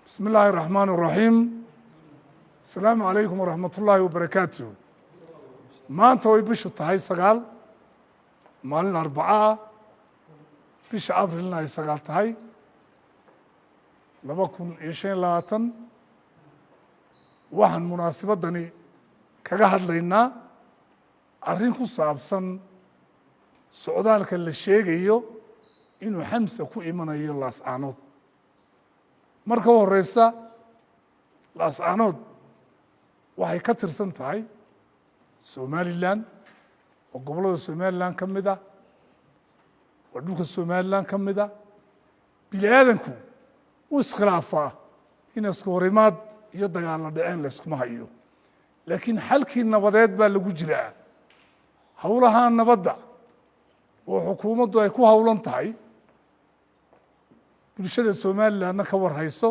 Bismi illaahi raxmaan raxiim. Asalaamu calaykum waraxmat ullaahi wabarakaatu. Maanta way bishu tahay 9, maalin Arbaca ah, bisha Abrilna ay 9 tahay, 2025. Waxaan munaasabadani kaga hadlaynaa arrin ku saabsan socdaalka la sheegayo inuu Xamsa ku imanayo Laascaanood. Marka u horeysa, Laascaanood waxay ka tirsan tahay Somaliland oo gobollada Somaliland ka mid ah, waa dhulka Somaliland ka mid ah. Bini aadanku u iskhilaafaa in isku horimaad iyo dagaalla dhaceen layskuma hayo, laakiin xalkii nabadeed baa lagu jiraa. Howlaha nabadda oo xukuumaddu ay ku howlan tahay, bulshada Somalilandna ka warhayso,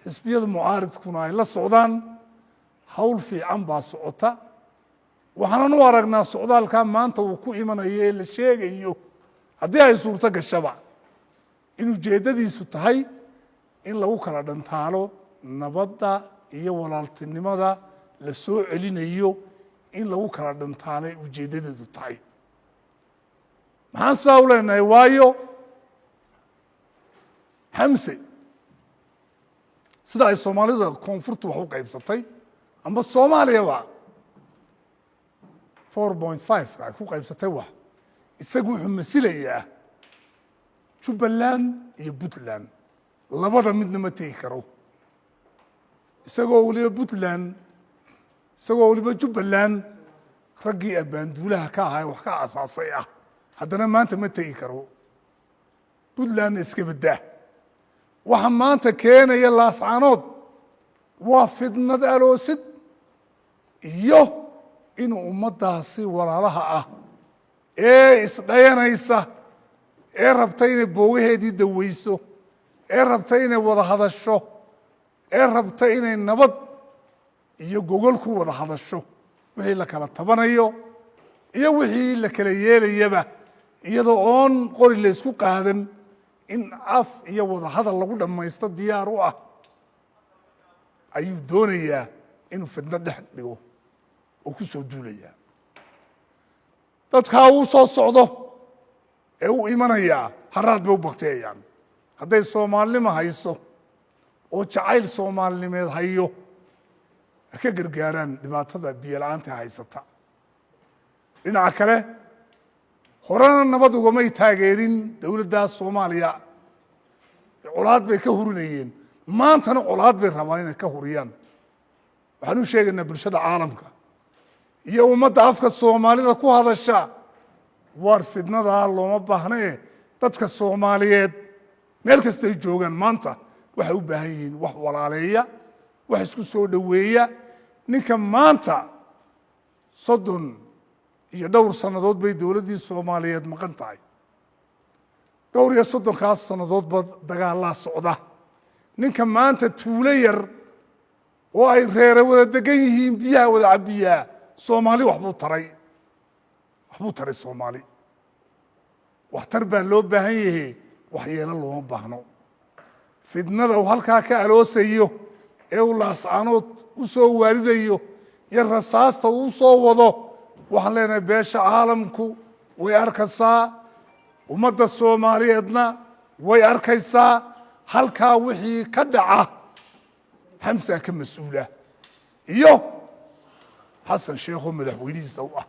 xisbiyada mucaaridkuna ay la socdaan, hawl fiican baa socota. Waxaanan u aragnaa socdaalkaa maanta uu ku imanayo ee la sheegayo, haddii ay suurto gashaba, in ujeeddadiisu tahay in lagu kala dhantaalo nabadda iyo walaaltinimada la soo celinayo, in lagu kala dhantaalay ujeeddadeedu tahay. Maxaan sidaa u leenahay? Waayo, Xamse, sida ay Soomaalida koonfurtu wax u qaybsatay amba Soomaaliyaba 4.5 ay ku qaybsatay wax, isagu wuxuu masilayaa Jubbaland iyo Puntland, labada midna ma tegi karo. Isagoo weliba Puntland, isagoo weliba Jubbaland raggii abbaanduulaha ka ahaa ee wax ka asaasay ah, haddana maanta ma tegi karo. Puntlandna iska baddaa. Waxa maanta keenaya Laascaanood waa fidnad aloosid iyo inuu ummaddaasi walaalaha ah ee isdhayanaysa, ee rabta inay boogaheedii daweyso, ee rabta inay wada hadasho, ee rabta inay nabad iyo gogol ku wada hadasho, wixii la kala tabanayo iyo wixii la kala yeelayaba, iyadoo oon qori la ysku qaadan, in af iyo wada hadal lagu dhammaysto diyaar u ah, ayuu doonayaa inuu fidno dhex dhigo oo ku soo duulayaa. Dadkaa uu soo socdo ee u imanayaa haraad bay u baktiyayaan. Hadday Soomaalinimo hayso oo jacayl soomaalinimeed hayo, ha ka gargaaraan dhibaatada biyo la-aanta haysata. Dhinaca kale, horena nabad ugamay taageerin dowladda Soomaaliya, colaad bay ka hurinayeen, maantana colaad bay rabaan inay ka huriyaan. Waxaan u sheegaynaa bulshada caalamka iyo ummadda afka Soomaalida ku hadasha: waar fidnadaa looma baahnee. Dadka Soomaaliyeed meel kastay joogaan maanta waxay u baahan yihiin wax walaaleeya, wax isku soo dhoweeya. Ninka maanta, 30 iyo dhowr sannadood bay dowladdii Soomaaliyeed maqan tahay, dhowr iyo soddonkaas sannadoodba dagaalaa socda. Ninka maanta tuulo yar oo ay reere wada degan yihiin biyaha wada cabbiyaa, Soomaali waxbuu taray, waxbuu taray. Soomaali waxtar baa loo baahan yahe, waxyeelo looma baahno. Fidnada uu halkaa ka aloosayo ee uu Laascaanood u soo waaridayo iyo rasaasta uu soo wado, waxaan leenahay beesha caalamku way arkaysaa, ummadda Soomaaliyeedna way arkaysaa. Halkaa wixii ka dhaca Xamsaa ka mas-uula iyo Xasan Sheekho madaxweynihiisa u ah.